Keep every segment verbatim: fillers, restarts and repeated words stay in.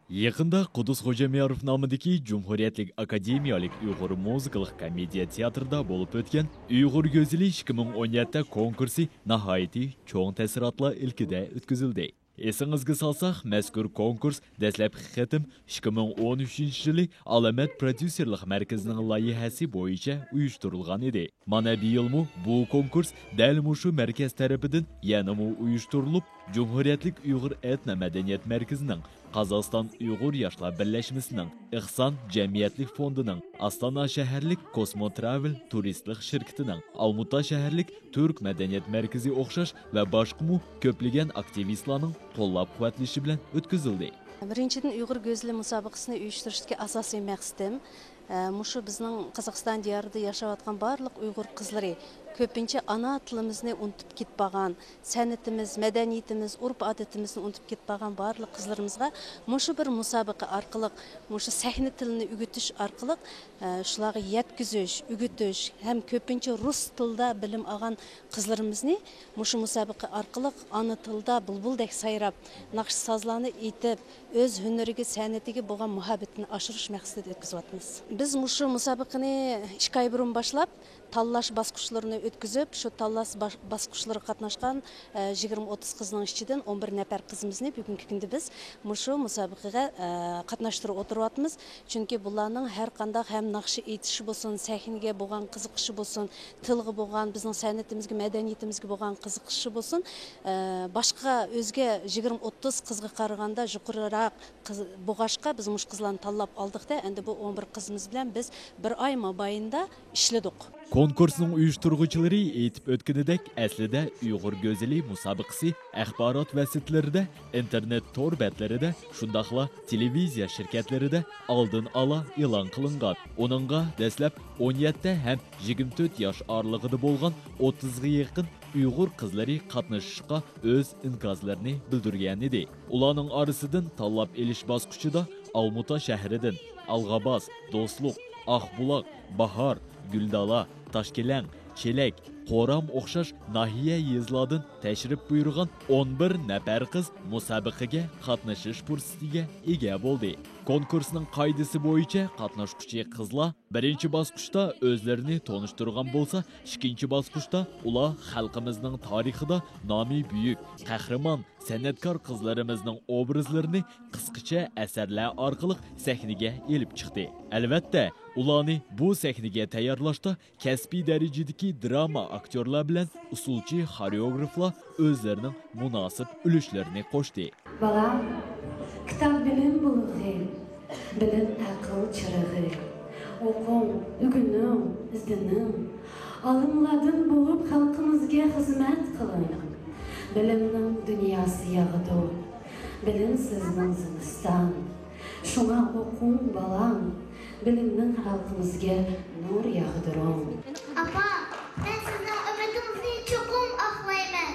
يېقىندا قۇدۇس خوجامياروف نامىدىكى جۇمھۇرىيەتلىك ئاكادېمىيەلىك ئۇيغۇر مۇزىكىلىق كومېدىيە تىياتىرىدا بولۇپ ئۆتكەن ئۇيغۇر گۈزىلى ئىككى مىڭ ئون يەتتە كونكۇرسى ناھايىتى چوڭ تەسىراتلار ئىلكىدە ئۆتكۈزۈلدى. ئېسىڭىزگە سالساق، مەزكۇر كونكۇرس دەسلەپكى قېتىم ئىككى مىڭ ئون ئۈچىنچى يىلى ئالامەت پروديۇسېرلىق مەركىزىنىڭ لايىھەسى بويىچە ئۇيۇشتۇرۇلغان ئىدى. مانا بىيىلمۇ بۇ كونكۇرس دەل مۇشۇ مەركەز تەرىپىدىن يەنىمۇ ئۇيۇشتۇرۇلۇپ، جۇمھۇرىيەتلىك ئۇيغۇر ئېتنو مەدەنىيەت مەركىزىنىڭ، قازاقىستان ئۇيغۇر ياشلار بىرلەشمىسىنىڭ، ئىخسان جەمئىيەتلىك فوندىنىڭ، ئاستانا شەھەرلىك كوسمو تراۋېل تۇرىستلىق شىركىتىنىڭ، ئالمۇتا شەھەرلىك تۈرك مەدەنىيەت مەركىزى ئوخشاش ۋە باشقىمۇ كۆپلىگەن ئاكتىۋىستلارنىڭ قوللاپ-قۇۋۋەتلىشى بىلەن ئۆتكۈزۈلدى. بىرىنچىدىن، ئۇيغۇر گۈزىلى مۇسابىقىسىنى ئۇيۇشتۇرۇشتىكى ئاساسىي مەقسىتىم، ئە، مۇشۇ بىزنىڭ قازاقىستان دىيارىدا ياشاۋاتقان بارلىق ئۇيغۇر قىزلىرى، كۆپىنچە ئانا تىلىمىزنى ئۇنتۇپ كېتىپ بارغان، سەنئىتىمىز، مەدەنىيىتىمىز، ئۇرپ-ئادىتىمىزنى ئۇنتۇپ كېتىپ بارغان بارلىق قىزلىرىمىزغا مۇشۇ بىر مۇسابىقە ئارقىلىق، مۇشۇ سەھنە تىلىنى ئۆگىتىش ئارقىلىق، ئە، شۇلارغا يەتكۈزۈش، ئۆگىتىش ھەم كۆپىنچە رۇس تىلىدا بىلىم ئالغان قىزلىرىمىزنى مۇشۇ مۇسابىقە ئارقىلىق ئانا تىلدا بۇلبۇلدەك سايراپ، ناخشا-سازلارنى ئېيتىپ، ئۆز ھۈنىرىگە، سەنئىتىگە بولغان مۇھەببىتىنى ئاشۇرۇش مەقسىتىدە ئۆتكۈزۈۋاتىمىز. بىز مۇشۇ مۇسابىقىنى ئىككى ئاي بۇرۇن باشلاپ، تاللاش باسقۇچلىرىنى ئۆتكۈزۈپ، شۇ تاللاش باش-، باسقۇچلىرىغا قاتناشقان، ئە، يىگىرمە ئوتتۇز قىزنىڭ ئىچىدىن ئون بىر نەپەر قىزىمىزنى بۈگۈنكى كۈندە بىز مۇشۇ مۇسابىقىگە، ئە، قاتناشتۇرۇپ ئولتۇرۇۋاتىمىز. چۈنكى بۇلارنىڭ ھەر قانداق ھەم ناخشا ئېيتىشى بولسۇن، سەھنىگە بولغان قىزىقىشى بولسۇن، تىلغا بولغان، بىزنىڭ سەنئىتىمىزگە، مەدەنىيىتىمىزگە بولغان قىزىقىشى بولسۇن، ئە، باشقا ئۆزگە يىگىرمە ئوتتۇز قىزغا قارىغاندا يۇقىرىراق قىز بولغاچقا، بىز مۇشۇ قىزلارنى تاللاپ ئالدۇق-دە، ئەمدى بۇ ئون بىر قىزىمىز بىلەن بىز بىر ئاي مابەينىدە ئىشلىدۇق. كونكۇرسنىڭ ئۇيۇشتۇرغۇچىلىرى ئېيتىپ ئۆتكىنىدەك، ئەسلىدە ئۇيغۇر گۈزىلى مۇسابىقىسى ئاخبارات ۋاسىتىلىرىدە، ئىنتېرنېت تور بەتلىرىدە، شۇنداقلا تېلېۋىزىيە شىركەتلىرىدە ئالدىن ئالا ئېلان قىلىنغان. ئۇنىڭغا دەسلەپ ئون يەتتە ھەم يىگىرمە تۆت ياش ئارىلىقىدا بولغان ئوتتۇزغا يېقىن ئۇيغۇر قىزلىرى قاتنىشىشقا ئۆز ئىنكاسلىرىنى بىلدۈرگەنىدى. ئۇلارنىڭ ئارىسىدىن تاللاپ ئېلىش باسقۇچىدا ئالمۇتا شەھىرىدىن، ئالغاباس، دوستلۇق، ئاقبۇلاق، باھار، گۈلدالا، تاشكېلەڭ، چېلەك، قورام ئوخشاش ناھىيە، يېزىلاردىن تەشرىپ بۇيرۇغان ئون بىر نەپەر قىز مۇسابىقىگە قاتنىشىش پۇرسىتىگە ئىگە بولدى. كونكۇرسنىڭ قائىدىسى بويىچە قاتناشقۇچى قىزلار بىرىنچى باسقۇچتا ئۆزلىرىنى تونۇشتۇرغان بولسا، ئىككىنچى باسقۇچتا ئۇلار خەلقىمىزنىڭ تارىخىدا نامى بۈيۈك قەھرىمان، سەنئەتكار قىزلىرىمىزنىڭ ئوبرازلىرىنى قىسقىچە ئەسەرلەر ئارقىلىق سەھنىگە ئېلىپ چىقتى. ئەلۋەتتە، ئۇلارنى بۇ سەھنىگە تەييارلاشتا كەسپىي دەرىجىدىكى دىراما ئاكتيورلار بىلەن ئۇسسۇلچى خورېئوگرافلار ئۆزلىرىنىڭ مۇناسىپ ئۈلۈشلىرىنى قوشتى. بالام، كىتاب بىلىم بۇلىقى، بىلىم ئەقىل چىرىغى. ئوقۇڭ، ئۆگىنىڭ، ئىزدىنىڭ. ئالىملاردىن بولۇپ خەلقىمىزگە خىزمەت قىلىڭ. بىلىمنىڭ دۇنياسى ياغىدۇ. بىلىم سىزنىڭ زىمىستان. شۇڭا ئوقۇڭ، بالام. بىلىمنىڭ خەلقىمىزگە نۇر ياغدۇرۇڭ. ئاپا، مەن سىزنىڭ ئۈمىدىڭىزنى چوقۇم ئاقلايمەن.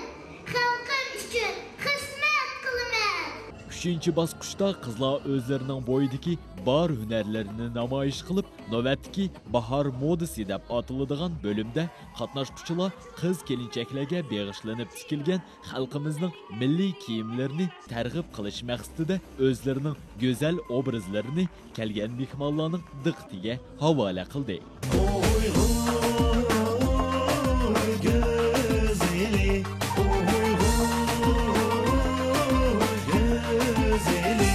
خەلقىم ئۈچۈن خىزمەت قىلىمەن. ئۈچىنچى باسقۇچتا قىزلار ئۆزلىرىنىڭ بويىدىكى بار ھۈنەرلىرىنى نامايىش قىلىپ، نۆۋەتتىكى باھار مودىسى دەپ ئاتىلىدىغان بۆلۈمدە قاتناشقۇچىلار قىز-كېلىنچەكلەرگە بېغىشلىنىپ تىكىلگەن خەلقىمىزنىڭ مىللىي كىيىملىرىنى تەرغىب قىلىش مەقسىتىدە ئۆزلىرىنىڭ گۈزەل ئوبرازلىرىنى كەلگەن مېھمانلارنىڭ دىققىتىگە ھاۋالە قىلدى. ئۇيغۇر گۈزىلى، ئۇيغۇر گۈزىلى، گۈزىلى.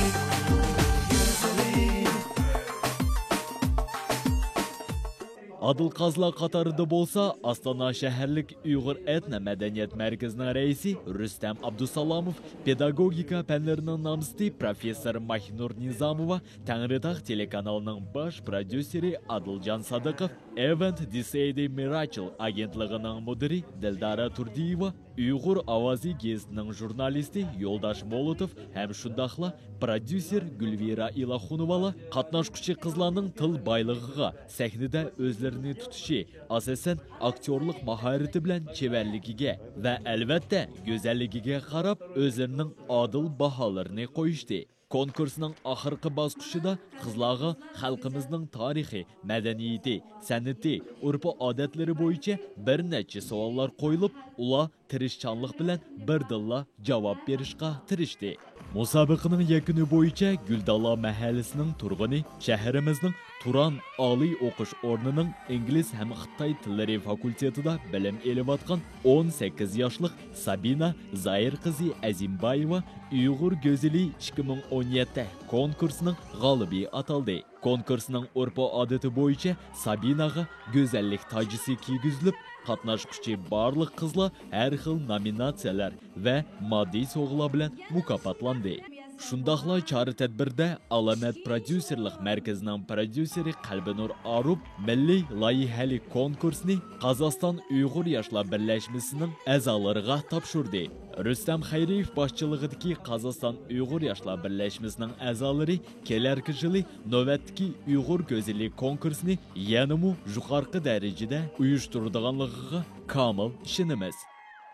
ئادىل قازىلار قاتارىدا بولسا، ئاستانا شەھەرلىك ئۇيغۇر ئېتنو مەدەنىيەت مەركىزىنىڭ رەئىسى رۇستەم ئابدۇسالاموف، پېداگوگىكا پەنلىرىنىڭ نامزىتى پروفېسسور ماھىنۇر نىزاموۋا، تەڭرىتاغ تېلېكانالىنىڭ باش پروديۇسېرى ئادىلجان سادىقوف، ئېۋېنت دى سىتى مىراچىل ئاگېنتلىقىنىڭ مۇدىرى دىلدارا تۇردىيېۋا، ئۇيغۇر ئاۋازى گېزىتىنىڭ ژۇرنالىستى يولداش مولۇتوف ھەم شۇنداقلا پروديۇسېر گۈلۋىرا ئىلاخۇنوۋالار قاتناشقۇچى قىزلارنىڭ تىل بايلىقىغا، سەھنىدە ئۆزلىرىنى تۇتۇشى، ئاساسەن، ئاكتيورلۇق ماھارىتى بىلەن چېۋەرلىكىگە ۋە، ئەلۋەتتە، گۈزەللىكىگە قاراپ ئۆزلىرىنىڭ ئادىل باھالىرىنى قويۇشتى. كونكۇرسنىڭ ئاخىرقى باسقۇچىدا قىزلارغا خەلقىمىزنىڭ تارىخى، مەدەنىيىتى، سەنئىتى، ئۆرپ-ئادەتلىرى بويىچە بىر نەچچە سوئاللار قويۇلۇپ، ئۇلار تىرىشچانلىق بىلەن بىردىنلا جاۋاب بېرىشقا تىرىشتى. مۇسابىقىنىڭ يەكۈنى بويىچە گۈلدالا مەھەللىسىنىڭ تۇرغۇنى، شەھىرىمىزنىڭ تۇران ئالىي ئوقۇش ئورنىنىڭ ئىنگلىز ھەم خىتاي تىللىرى فاكۇلتېتىدا بىلىم ئېلىۋاتقان ئون سەككىز ياشلىق سابىنا زاھىر قىزى ئەزىمبايېۋا ئۇيغۇر گۈزىلى ئىككى مىڭ ئون يەتتە كونكۇرسىنىڭ غالىبى ئاتالدى. كونكۇرسنىڭ ئۆرپ-ئادىتى بويىچە سابىناغا گۈزەللىك تاجىسى كىيگۈزۈلۈپ، قاتناشقۇچى بارلىق قىزلار ھەر خىل نومىناتسىيەلەر ۋە ماددىي سوۋغىلار بىلەن مۇكاپاتلاندى. شۇنداقلا چارە-تەدبىردە ئالامەت پروديۇسېرلىق مەركىزىنىڭ پروديۇسېرى قەلبىنۇر ئاروپ مىللىي لايىھەلىك كونكۇرسنى قازاقىستان ئۇيغۇر ياشلار بىرلەشمىسىنىڭ ئەزالىرىغا تاپشۇردى. رۇستەم خەيرىيېۋ باشچىلىقىدىكى قازاقىستان ئۇيغۇر ياشلار بىرلەشمىسىنىڭ ئەزالىرى كېلەركى يىلى نۆۋەتتىكى ئۇيغۇر گۈزىلى كونكۇرسىنى يەنىمۇ يۇقىرىقى دەرىجىدە ئۇيۇشتۇرىدىغانلىقىغا كامىل ئىشىنىمىز.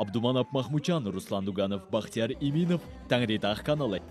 ئابدۇماناپ ماخمۇتجان، رۇسلان دۇگانوف، باختىيار ئىمىنوف، تەڭرىتاغ كانىلى.